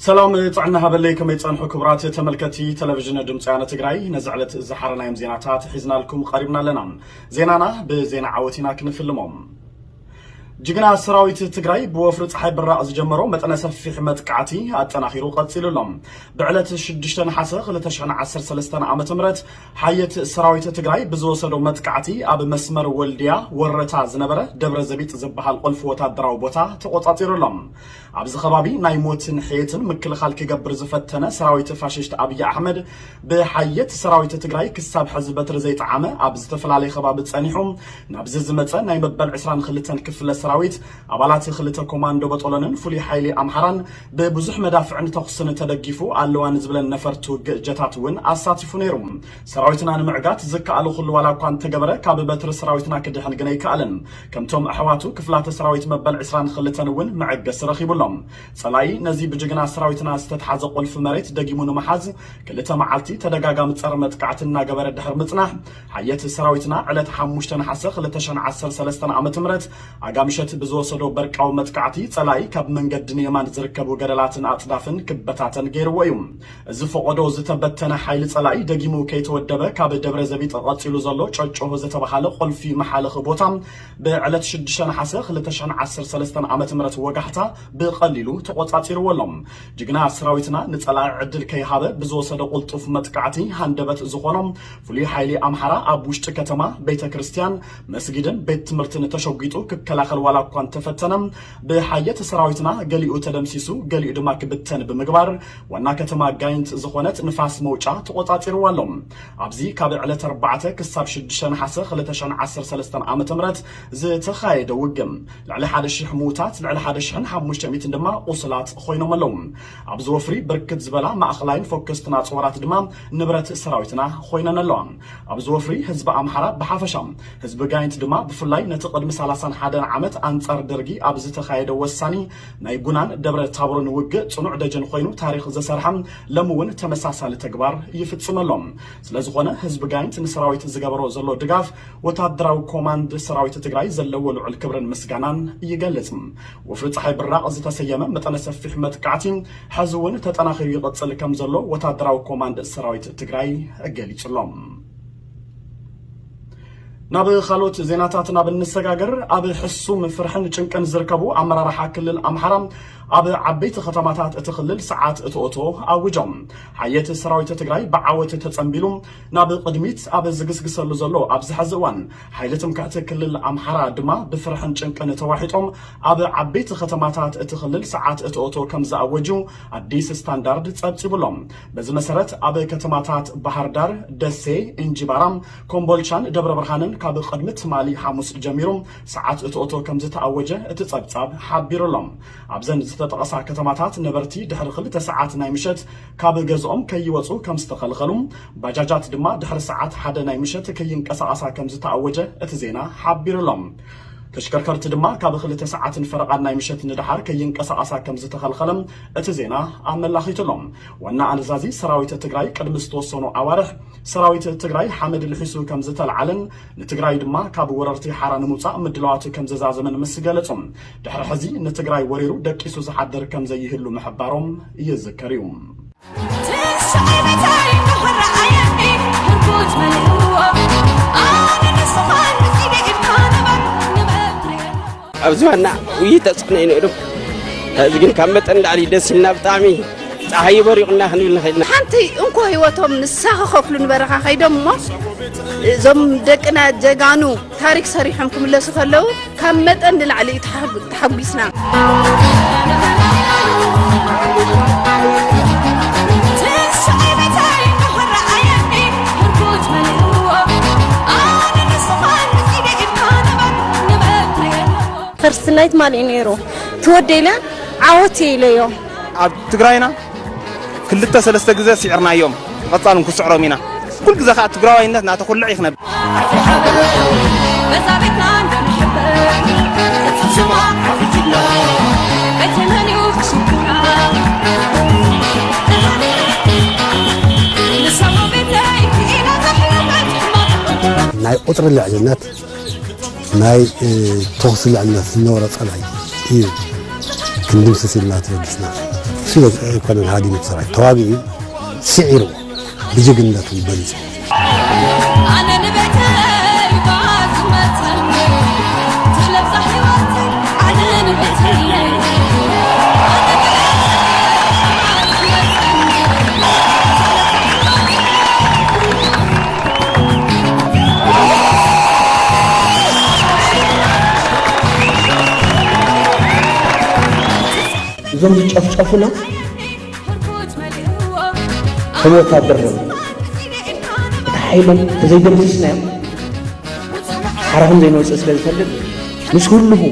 ሰላም ጥዕና ሃበለይ፣ ከመይ ጸንሑ ክቡራት ተመልከቲ ቴሌቪዥን ድምፂ ወያነ ትግራይ? ነዚ ዕለት ዝሓረናዮም ዜናታት ሒዝናልኩም ቀሪብና ኣለና። ዜናና ብዜና ዓወት ኢና ክንፍልሞም። ጅግና ሰራዊት ትግራይ ብወፍሪ ፀሓይ ብራቕ ዝጀመሮ መጠነ ሰፊሕ መጥቃዕቲ ኣጠናኺሩ ቀፂሉ ኣሎ። ብዕለት ሽዱሽተ ነሓሰ ክልተ ሽሕን ዓሰርተ ሰለስተን ዓመተ ምህረት ሓየት ሰራዊት ትግራይ ብዝወሰዶ መጥቃዕቲ ኣብ መስመር ወልድያ ወረታ ዝነበረ ደብረ ዘቢጥ ዝበሃል ቁልፊ ወታደራዊ ቦታ ተቆጻጺሩ ኣሎ። ኣብዚ ከባቢ ናይ ሞትን ሕየትን ምክልኻል ክገብር ዝፈተነ ሰራዊት ፋሽስት ኣብይ ኣሕመድ ብሓየት ሰራዊት ትግራይ ክሳብ ሕዚ በትሪ ዘይጠዓመ ኣብ ዝተፈላለየ ከባቢ ጸኒሑ ናብዚ ዝመጸ ናይ መበል ዕስራን ክልተን ክፍለ ሰራዊት ኣባላት ክልተ ኮማንዶ በጦሎንን ፍሉይ ሓይሊ ኣምሓራን ብብዙሕ መዳፍዕን ተኹስን ተደጊፉ ኣለዋ ንዝብለን ነፈርቲ ውግእ ጀታት እውን ኣሳቲፉ ነይሩ። ሰራዊትና ንምዕጋት ዝከኣሉ ኩሉ ዋላ እኳ እንተገበረ ካብ በትሪ ሰራዊትና ክድሕን ግን ኣይከኣለን። ከምቶም ኣሕዋቱ ክፍላተ ሰራዊት መበል ዕስራን ክልተን እውን መዐገሲ ረኺቡሎም። ጸላኢ ነዚ ብጅግና ሰራዊትና ዝተትሓዘ ቁልፊ መሬት ደጊሙ ንምሓዝ ክልተ መዓልቲ ተደጋጋሚ ጸረ መጥቃዕቲ እናገበረ ድሕር ምጽናሕ ሓየት ሰራዊትና ዕለት ሓሙሽተ ነሓሰ ክልተ ሽሕን ዓሰርተ ሰለስተን ዓመተ ምህረት ኣጋምሸት ብዝወሰዶ በርቃዊ መጥቃዕቲ ጸላኢ ካብ መንገዲ ንየማን ዝርከቡ ገደላትን ኣጽዳፍን ክበታተን ገይርዎ እዩ። እዚ ፈቐዶ ዝተበተነ ሓይሊ ጸላኢ ደጊሙ ከይተወደበ ካብ ደብረ ዘቢጥ ቀጺሉ ዘሎ ጨጨሆ ዝተባሃለ ቁልፊ መሓለኺ ቦታ ብዕለት ሽዱሽተ ነሓሰ ክልተ ሽሕን ዓሰርተ ሰለስተን ዓመተ ምህረት ወጋሕታ ብቐሊሉ ተቖጻጺርዎ ኣሎ። ጅግና ሰራዊትና ንጸላኢ ዕድል ከይሃበ ብዝወሰደ ቁልጡፍ መጥቃዕቲ ሃንደበት ዝኾኖ ፍሉይ ሓይሊ ኣምሓራ ኣብ ውሽጢ ከተማ ቤተ ክርስቲያን፣ መስጊድን ቤት ትምህርትን ተሸጒጡ ክከላኸል ዋላ እኳ እንተፈተነ ብሓየት ሰራዊትና ገሊኡ ተደምሲሱ ገሊኡ ድማ ክብተን ብምግባር ዋና ከተማ ጋይንት ዝኾነት ንፋስ መውጫ ተቖጻጺርዋ ኣሎ። ኣብዚ ካብ ዕለት ኣርባዕተ ክሳብ ሽዱሽተ ነሓሰ ክልተ ሽሕን ዓሰርተ ሰለስተን ዓመተ ምህረት ዝተኻየደ ውግእ ልዕሊ ሓደ ሺሕ ምዉታት፣ ልዕሊ ሓደ ሺሕን ሓሙሽተ ሚእትን ድማ ቁስላት ኮይኖም ኣለዉ። ኣብዚ ወፍሪ ብርክት ዝበላ ማእኸላይን ፎከስትን ኣፅዋራት ድማ ንብረት ሰራዊትና ኮይነን ኣለዋ። ኣብዚ ወፍሪ ህዝቢ ኣምሓራ ብሓፈሻ፣ ህዝቢ ጋይንት ድማ ብፍላይ ነቲ ቅድሚ ሰላሳን ሓደን ዓመት ኣንጻር ደርጊ ኣብ ዝተኻየደ ወሳኒ ናይ ጉናን ደብረ ታቦርን ውግእ ጽኑዕ ደጀን ኮይኑ ታሪኽ ዘሰርሐ ሎሚ እውን ተመሳሳሊ ተግባር ይፍጽም ኣሎ። ስለዝኾነ ህዝቢ ጋይንት ንሰራዊት ዝገበሮ ዘሎ ድጋፍ ወታደራዊ ኮማንድ ሰራዊት ትግራይ ዘለዎ ልዑል ክብርን ምስጋናን ይገልጽ። ወፍሪ ፀሓይ ብራቕ ዝተሰየመ መጠነ ሰፊሕ መጥቃዕቲ ሕዚ እውን ተጠናኺሩ ይቕጽል ከም ዘሎ ወታደራዊ ኮማንድ ሰራዊት ትግራይ ገሊጹ ኣሎ። ናብ ካልኦት ዜናታት ናብ እንሰጋገር፣ ኣብ ሕሱም ፍርሕን ጭንቅን ዝርከቡ ኣመራርሓ ክልል ኣምሓራ ኣብ ዓበይቲ ከተማታት እቲ ክልል ሰዓት እትኦቶ ኣውጆም። ሓየት ሰራዊት ትግራይ ብዓወት ተጸንቢሉ ናብ ቅድሚት ኣብ ዝግስግሰሉ ዘሎ ኣብዚ ሕዚ እዋን፣ ሓይሊ ትምክሕቲ ክልል ኣምሓራ ድማ ብፍርሕን ጭንቅን ተዋሒጦም ኣብ ዓበይቲ ከተማታት እቲ ክልል ሰዓት እትኦቶ ከም ዝኣወጁ ኣዲስ ስታንዳርድ ጸብጺቡሎም። በዚ መሰረት ኣብ ከተማታት ባህር ዳር፣ ደሴ፣ እንጂባራ፣ ኮምቦልቻን ደብረ ብርሃንን ካብ ቅድሚ ትማሊ ሓሙስ ጀሚሩ ሰዓት እትኦቶ ከም ዝተኣወጀ እቲ ጸብጻብ ሓቢሩሎም። ኣብዘን ዝተጠቐሳ ከተማታት ነበርቲ ድሕሪ ክልተ ሰዓት ናይ ምሸት ካብ ገዝኦም ከይወጹ ከም ዝተኸልኸሉ፣ ባጃጃት ድማ ድሕሪ ሰዓት ሓደ ናይ ምሸት ከይንቀሳቐሳ ከም ዝተኣወጀ እቲ ዜና ሓቢሩሎም። ተሽከርከርቲ ድማ ካብ ክልተ ሰዓትን ፈረቓን ናይ ምሸት ንደሓር ከይንቀሳቐሳ ከም ዝተኸልኸለ እቲ ዜና ኣመላኺቱሎም። ዋና ኣዛዚ ሰራዊት ትግራይ ቅድሚ ዝተወሰኑ ኣዋርሕ ሰራዊት ትግራይ ሓመድ ልሒሱ ከም ዝተልዓለን ንትግራይ ድማ ካብ ወረርቲ ሓራ ንምውፃእ ምድላዋት ከም ዘዛዘመን ምስ ገለጹ፣ ድሕሪ ሕዚ ንትግራይ ወሪሩ ደቂሱ ዝሓድር ከም ዘይህሉ ምሕባሮም ይዝከር እዩ። ኣብዚ ዋና ውይ ተፅዕኖ ይንእዱ። እዚ ግን ካብ መጠን ላዕሊ ደስ ኢልና ብጣዕሚ ፀሓይ በሪቑና ክንብል ንኽእል ኢና። ሓንቲ እንኮ ህይወቶም ንሳ ክኸፍሉ ንበረኻ ከይዶም እሞ እዞም ደቅና ጀጋኑ ታሪክ ሰሪሖም ክምለሱ ከለዉ ካብ መጠን ንላዕሊ እዩ ተሓጉ-፣ ተሓጒስና። ፈርስት ናይት ማሊኡ ነይሩ። ትወደይ ኢለ ዓወት እየ ኢለዮ። ኣብ ትግራይና ክልተ ሰለስተ ግዜ ስዒርናዮም፣ ብቐጻል እውን ክስዕሮም ኢና። ኩል ግዜ ከኣ ትግራዋይነት እናተኹልዐ እዩ ክነብር። ናይ ቁጽሪ ልዕልነት፣ ናይ፣ እ፣ ተኹሲ ልዕልነት ዝነበሮ ጸላኢ እዩ ክንድምስስ ኢልና ተበጊስና። ስለ ኣይኮነን ሃዲኑ ሰራዊት ተዋጊኡ ስዒሩ ብጅግንነቱ ይበልጽ። ኣነ ንቤተይ ባዝመጸኒ ትሕለብዛ ህይወተይ ኣነ ንቤተይ እዞም ዝጨፍጨፉና ከም ወታደር እዮም። እቲ ሓይሎም ተዘይደምስስናዮም ሓራኹም ዘይመውፅእ ስለ ዝፈልጥ ምስ ኩልኹ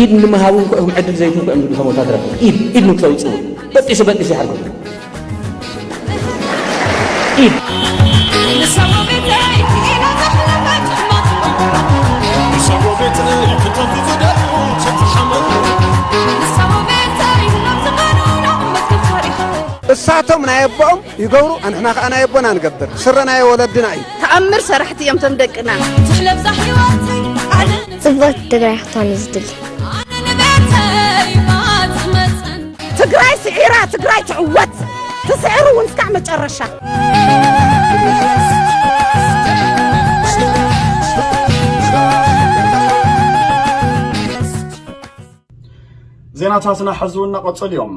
ኢድ ንምሃቡ እንኳ እዮም ዕድል ዘይትንኩ እዮም ዝብሉ ከም ወታደር ኢድ ኢድ ንክተውፅኡ በጢሱ በጢሱ ይሓርኩም። ኢድ እሳቶም ናይ ኣቦኦም ይገብሩ፣ ኣንሕና ከኣ ናይ ኣቦና ንገብር። ስረ ናይ ወለድና እዩ። ተኣምር ሰራሕቲ እዮም እቶም ደቅና። ትሕለብዛ ህይወተይ ኣነ ጽብቕቲ ትግራይ ክትኮን እዩ ዝድሊ። ኣነ ንቤተይ ባትመጸን ትግራይ ስዒራ ትግራይ ትዕወት። ትስዕሩ እውን እስካዕ መጨረሻ። ዜናታትና ሕዚ እውን እናቐጸሉ እዮም።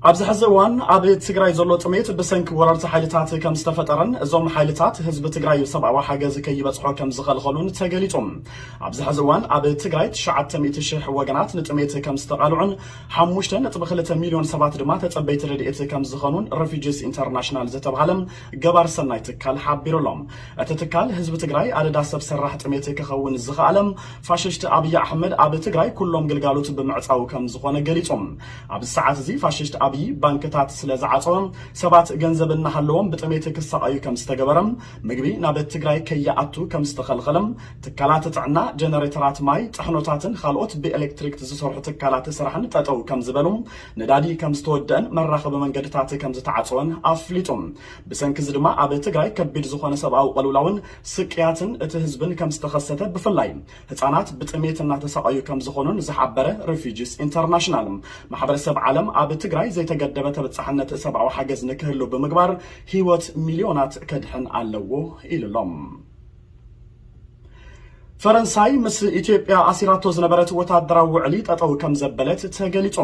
ኣብዚ ሕዚ እዋን ኣብ ትግራይ ዘሎ ጥሜት ብሰንኪ ወረርቲ ሓይልታት ከም ዝተፈጠረን እዞም ሓይልታት ህዝቢ ትግራይ ሰብኣዊ ሓገዝ ከይበፅሖ ከም ዝኸልኸሉን ተገሊጹ። ኣብዚ ሕዚ እዋን ኣብ ትግራይ ትሽዓተ ሚእቲ ሽሕ ወገናት ንጥሜት ከም ዝተቓልዑን ሓሙሽተ ነጥቢ ክልተ ሚልዮን ሰባት ድማ ተጸበይቲ ረድኤት ከም ዝኾኑን ሬፊጂስ ኢንተርናሽናል ዝተብሃለ ገባር ሰናይ ትካል ሓቢሩ ኣሎ። እቲ ትካል ህዝቢ ትግራይ ኣደዳ ሰብ ሰራሕ ጥሜት ክኸውን ዝኸኣለ ፋሽስት ኣብይ ኣሕመድ ኣብ ትግራይ ኩሎም ግልጋሎት ብምዕፃው ከም ዝኾነ ገሊጹ። ኣብዚ ሰዓት እዚ ፋሽስት ኣብይ ባንክታት ስለ ዝዓፀወ ሰባት ገንዘብ እናሃለዎም ብጥሜት ክሳቐዩ ከም ዝተገበረ፣ ምግቢ ናብ ትግራይ ከይኣቱ ከም ዝተኸልኸለ፣ ትካላት ጥዕና፣ ጀነሬተራት ማይ፣ ጥሕኖታትን ካልኦት ብኤሌክትሪክ ዝሰርሑ ትካላት ስራሕን ጠጠው ከም ዝበሉ፣ ነዳዲ ከም ዝተወደአን መራኸቢ መንገድታት ከም ዝተዓፀወን ኣፍሊጡ። ብሰንኪ እዚ ድማ ኣብ ትግራይ ከቢድ ዝኾነ ሰብኣዊ ቅልውላውን ስቅያትን እቲ ህዝብን ከም ዝተኸሰተ ብፍላይ ህፃናት ብጥሜት እናተሳቐዩ ከም ዝኾኑን ዝሓበረ ሬፊጂስ ኢንተርናሽናል፣ ማሕበረሰብ ዓለም ኣብ ትግራይ ዘይተገደበ ተበፃሕነት ሰብኣዊ ሓገዝ ንክህሉ ብምግባር ህይወት ሚልዮናት ከድሕን ኣለዎ ኢሉ ኣሎ። ፈረንሳይ ምስ ኢትዮጵያ ኣሲራቶ ዝነበረት ወታደራዊ ውዕሊ ጠጠው ከም ዘበለት ተገሊጹ።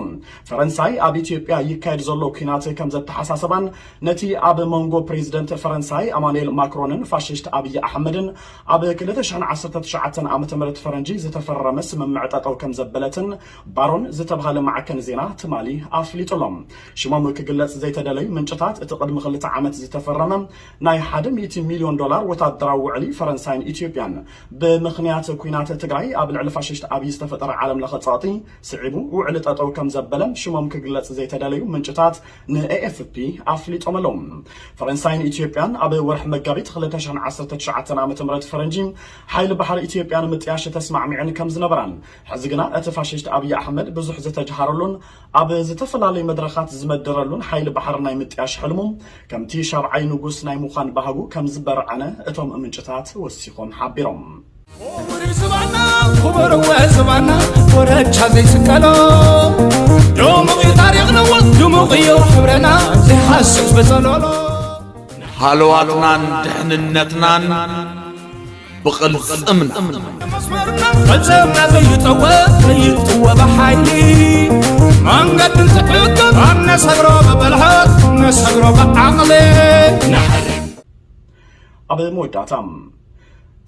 ፈረንሳይ ኣብ ኢትዮጵያ ይካየድ ዘሎ ኲናት ከም ዘተሓሳሰባን ነቲ ኣብ መንጎ ፕሬዚደንት ፈረንሳይ ኣማኑኤል ማክሮንን ፋሽስት ኣብይ ኣሕመድን ኣብ ክልተ ሽሕን ዓሰርተ ትሽዓተን ዓመተ ምህረት ፈረንጂ ዝተፈረመ ስምምዕ ጠጠው ከም ዘበለትን ባሮን ዝተብሃለ ማዕከን ዜና ትማሊ ኣፍሊጡ ኣሎ። ሽሞም ክግለጽ ዘይተደለዩ ምንጭታት እቲ ቅድሚ ክልተ ዓመት ዝተፈረመ ናይ ሓደ ሚእቲ ሚልዮን ዶላር ወታደራዊ ውዕሊ ፈረንሳይን ኢትዮጵያን ብምኽንያት ኲናት ትግራይ ኣብ ልዕሊ ፋሽስት ኣብይ ዝተፈጠረ ዓለም ለኸ ጸቕጢ ስዒቡ ውዕሊ ጠጠው ከም ዘበለ ሽሞም ክግለጽ ዘይተደለዩ ምንጭታት ንኤኤፍፒ ኣፍሊጦም ኣለዉ። ፈረንሳይን ኢትዮጵያን ኣብ ወርሒ መጋቢት ክልተ ሽሕን ዓሰርተ ትሽዓተን ዓመተ ምህረት ፈረንጂ ሓይሊ ባሕሪ ኢትዮጵያ ንምጥያሽ ተስማዕሚዐን ከም ዝነበራን ሕዚ ግና እቲ ፋሽስት ኣብይ ኣሕመድ ብዙሕ ዝተጅሃረሉን ኣብ ዝተፈላለዩ መድረኻት ዝመደረሉን ሓይሊ ባሕሪ ናይ ምጥያሽ ሕልሙ ከምቲ ሻብዓይ ንጉስ ናይ ምዃን ባህጉ ከም ዝበርዓነ እቶም ምንጭታት ወሲኾም ሓቢሮም። ክቡር ዝባና ክቡር ወዝባና ኮረቻ ዘይስቀሎ ድሙቕ እዩ ታሪኽና ድሙቕ እዩ ሕብረና ዘይሃስስ ብጸሎሎ። ሃለዋትናን ድሕንነትናን ብቕልጽምና። መስመርና ፈልሰፍና ዘይጠወ ዘይጥወ ብሓይሊ መንገድን ትዕግስት ኣነሰግሮ ብብልሃት ነሰግሮ ብዓቕሊ። ኣብ መወዳእታ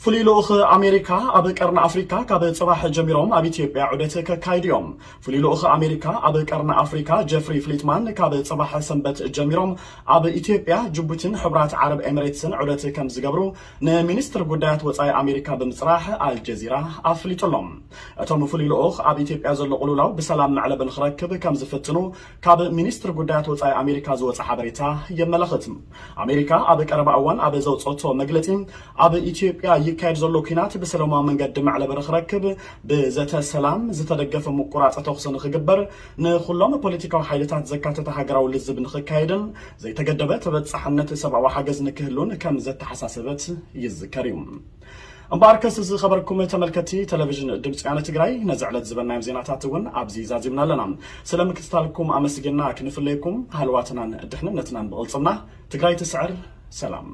ፍሉይ ልኡኽ ኣሜሪካ ኣብ ቀርኒ ኣፍሪካ ካብ ጽባሕ ጀሚሮም ኣብ ኢትዮጵያ ዑደት ከካይዱ እዮም። ፍሉይ ልኡኽ ኣሜሪካ ኣብ ቀርኒ ኣፍሪካ ጀፍሪ ፍሊትማን ካብ ጽባሕ ሰንበት ጀሚሮም ኣብ ኢትዮጵያ፣ ጅቡቲን ሕቡራት ዓረብ ኤምሬትስን ዑደት ከም ዝገብሩ ንሚኒስትር ጉዳያት ወጻኢ ኣሜሪካ ብምጽራሕ ኣልጀዚራ ኣፍሊጡ ኣሎ። እቶም ፍሉይ ልኡኽ ኣብ ኢትዮጵያ ዘሎ ቅልውላው ብሰላም መዕለቢ ንክረክብ ከም ዝፍትኑ ካብ ሚኒስትር ጉዳያት ወጻኢ ኣሜሪካ ዝወጸ ሓበሬታ የመላኽት። ኣሜሪካ ኣብ ቀረባ እዋን ኣብ ዘውጸቶ መግለጺ ኣብ ኢትዮጵያ ይካየድ ዘሎ ኲናት ብሰላማዊ መንገዲ መዕለቢ ንክረክብ ብዘተ ሰላም ዝተደገፈ ምቁራጽ ተኹሲ ንክግበር ንኩሎም ፖለቲካዊ ሓይልታት ዘካተተ ሃገራዊ ልዝብ ንክካየድን ዘይተገደበ ተበጻሕነት ሰብኣዊ ሓገዝ ንክህሉን ከም ዘተሓሳሰበት ይዝከር እዩ። እምበኣርከስ ዝኸበርኩም ተመልከቲ ቴሌቪዥን ድምፂ ወያነ ትግራይ፣ ነዚ ዕለት ዝበናዮም ዜናታት እውን ኣብዚ ዛዚምና ኣለና። ስለ ምክትታልኩም ኣመስጊና ክንፍለየኩም፣ ሃልዋትናን ድሕንነትናን ብቕልፅምና። ትግራይ ትስዕር። ሰላም።